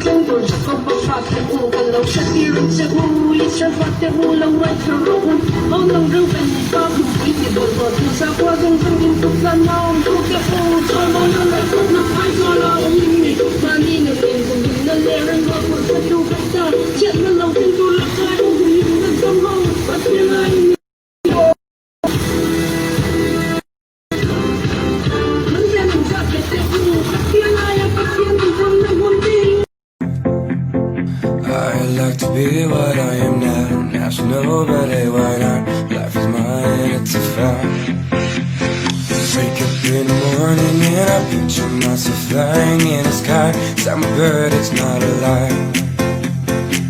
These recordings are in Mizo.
thleng tur Jacob-a fate u ka lo hretir ang che u, Israel fate u lo ngaithla rawh u, Aw nang Reuben pa khawpui ti bawlhhlawh tu sakhua zawng zawng in tuk tlan a awm tu te u, Chawimawi leh kawpna phaizawl a awm in ni, Mahni nun in humhimna leh remruatpui hretu ka ta, Chhiatna lo thleng tur laka in humhimna zawng ho Pathian a in ni. I like to be what I am now Ask nobody why not Life is mine, it's a fact Wake up in the morning and I picture myself flying in the sky I'm a bird, it's not a lie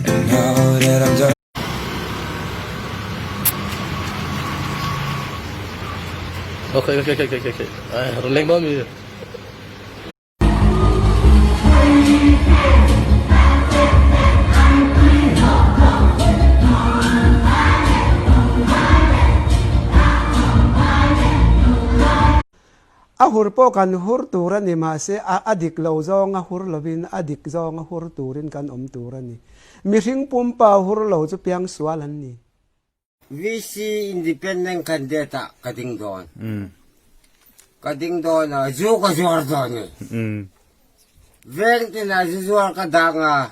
And now that I'm done Okay, okay, okay, okay, okay. Ay, rolling mo mi. A hur pawh kan hur tur a ni, mahse a dik lo zawnga hur lovin a dik zawnga hur turin kan awm tur a ni. Mihring pumpa hur lo chu piangsual an ni. VC Independent candidate ah ka ding dawn. Ka ding dawn a, zu ka zuar dawn ni. Veng tinah zu zuar ka dang a,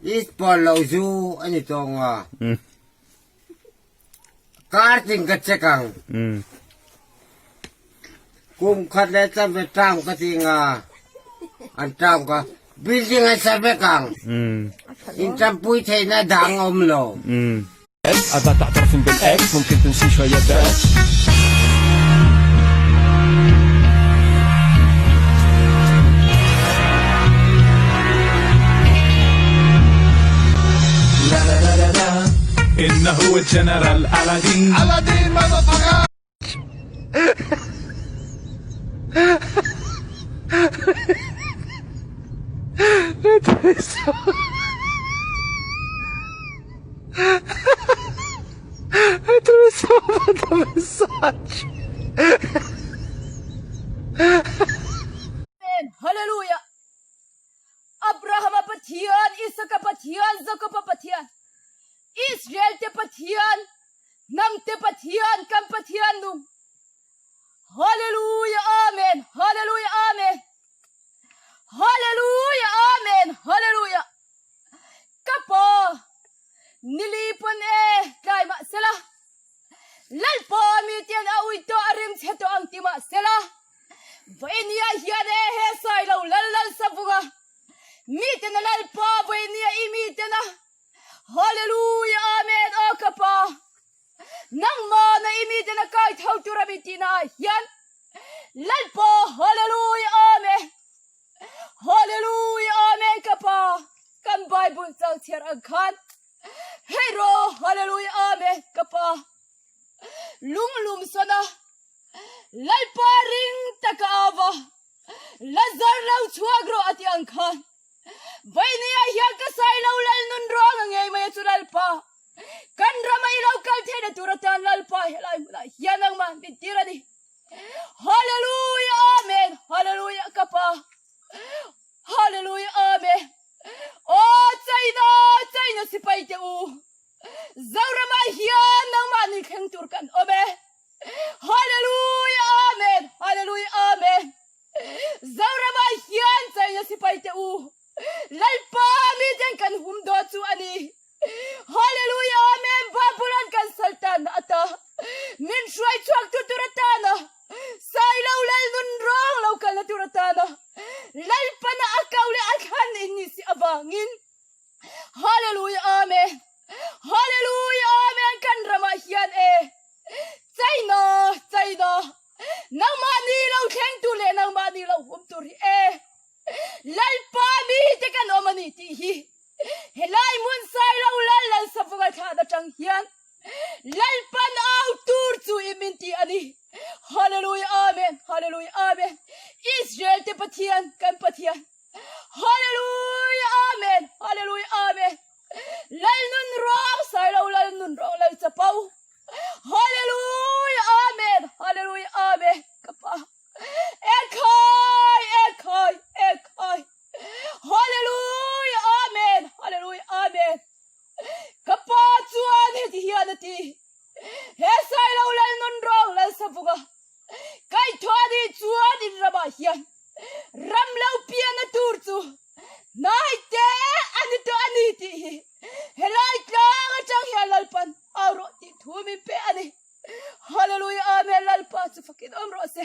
East pawl lo zu a ni tawng a. Kar tin ka check ang. Kum khat leh chanve term ka ti nga an term ka building an sa vek ang. In tanpui theihna dang a awm lo. اذا تعترفين بالاكس ممكن تمشي شويه بس لا لا لا لا لا انه الجنرال الادين الادين ماذا Amen. Hallelujah. Abrahama Pathian, Isaka Pathian, Jakoba Pathian, Israel te Pathian, Hnam te Pathian, kan Pathian nung. Hallelujah, Amen. Hallelujah, Amen. Hallelujah, Amen. Hallelujah. Ka pa nili pon e tlai mah sela. Lalpa mi tian a ui to a rim che to ang ti mah sela. Vainia hian e he sai lo lal lal savunga. Mi tena lalpa vainia i mi tena Hallelujah Amen aw ka pa nangmah na i mite na kai tho tur a mi tihna ah hian Lalpa Hallelujah Amen Hallelujah Amen ka pa kan Bible chang chhiar ang khan hei ro Hallelujah Amen ka pa lunglum sona Lalpa ring taka ava Lazar lo chhuak rawh a ti ang khan Vainia hian ka sai lo lal nun ruang a ngei mai a chu Lalpa. Kan rama i lo kal theihna tur atan Lalpa helai hmunah hian nangmah min tir a ni. Hallelujah Amen Hallelujah ka pa Hallelujah Amen Aw China China sipai te u Zoramah hian nangmah ni thleng tur kan awm e Hallelujah Amen Hallelujah Amen Zoramah hian China sipai te u Lalpa miten kan hum dawn chu a ni. Hallelujah Amen Babylon kan sal tanna ata min hruai chhuak tu tur atana Sailo lal nun rawng lo kalna tur atana Lalpana a ko leh a thlan in ni si avangin Hallelujah Amen Hallelujah Amen kan ramah hian e China China Nangmah ni lo thleng tur leh nangmah ni lo hum tur hi e Lalpa mi te kan awm a ni tih hi helai hmun Sailo lal lal savunga thlan atang hian Lalpan au tur chu i min ti a ni. Hallelujah Amen Hallelujah Amen Israel te Pathian kan Pathian Hallelujah Amen Hallelujah Amen Lal nun ruang Sailo lal nun ruang lal chapo Hallelujah Amen Hallelujah Amen ka pa Ekhai Ekhai Ekhai Hallelujah. savunga kaihthawh a nih chuan in ramah hian ram lo pianna tur chu hnai te a ni tawh a ni tih hi helai tlang atang hian Lalpan au rawh tih thu min pe a ni. Hallelujah Amen Lalpa chu fakin awm rawh se.